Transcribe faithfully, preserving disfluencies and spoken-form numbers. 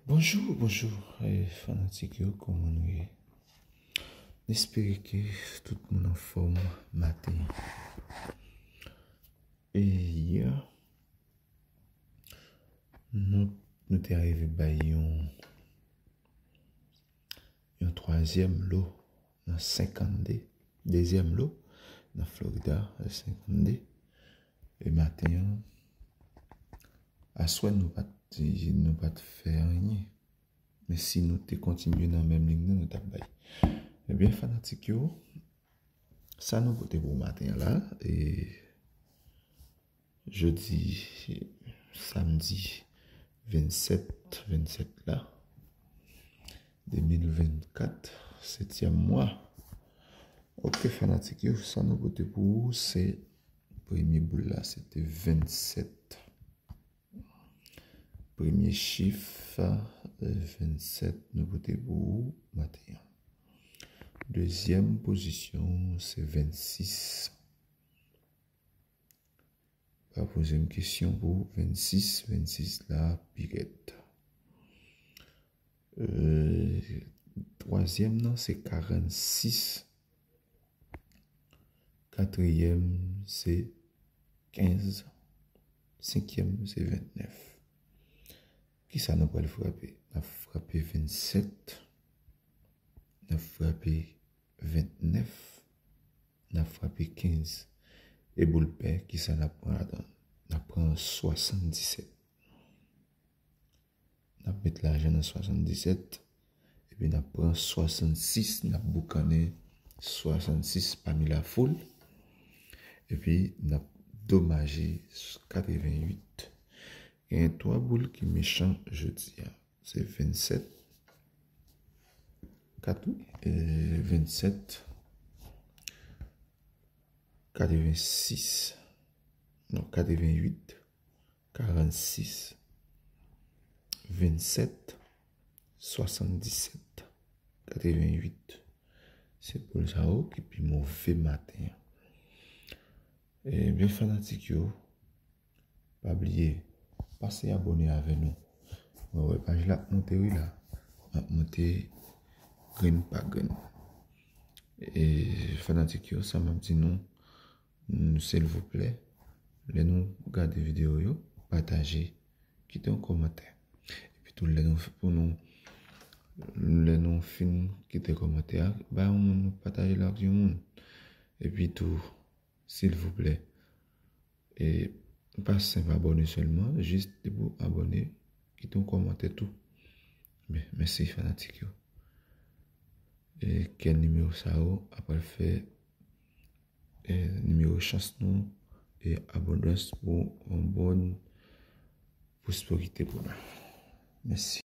Bonjou, bonjou, eh, fanatik yo, kòman nou ye? M espere ke tout moun anfòm maten. E yè, nou, nou te arive bay yon, yon twazyèm lo nan senkannde, dezyèm lo nan Florida, senkannde. E maten an, aswè nou pa t, nou pa t fè anyen. Men si nou te kontinye nan menm liy nan, nou t ap bay. Ebyen, fanatik yo, sa nou pote pou maten an la, e jodi, samdi vennsèt, vennsèt la, de mil vennkat, setyèm mwa. Ok, fanatik yo, sa nou pote pou ou, se premye boul la, se te vennsèt. Premye chif, eh, vennsèt, nou pote pou ou maten an. Dezyèm pozisyon, se vennsis. Pa poze m kesyon pou vennsis, vennsis la pi rèd. Eh, twazyèm nan, se karannsis. Katriyèm, se kenz. Senkyèm, se ventnèf. Kisa nou pral frape? N ap frape vennsèt. N ap frape ventnèf. N ap frape kenz. E boul pè, kisa n ap pran ladan l? N ap pran swasanndisèt. N ap met lajan nan swasanndisèt. Epi n ap pran swasannsis, n ap boukannen swasannsis pami lafoul. Epi n ap domaje katrevenwit. Gen twa boul ki mechan jodi a. Se vennsèt, kat, wi, e, vennsèt, katrevensis, non, katrevenwit, karannsis, vennsèt, swasanndisèt, katrevenwit. Se boul sa yo ki pi move maten an. Ebyen, fanatik yo, pa bliye, pase abòne avè nou. Mwen wè paj la ap monte, wi, la. Ap monte grenn pa grenn. E fanatik yo, sa m ap di nou, mm, silvouplè, lè nou gade videyo yo, pataje, kite yon kòmantè. Epi tou, lè nou, pou nou, lè nou fin kite kòmantè a, ba yon moun, pataje l ak yon moun. Epi tou, silvouplè, e pa senp abòne sèlman, jis depi w abòne, kite yon kòmantè tou. Byen, mèsi fanatik yo. E kèl nimewo sa yo ap pral fè, e nimewo chans nou, e abondans pou yon bòn pwosperite pou nou. Mèsi.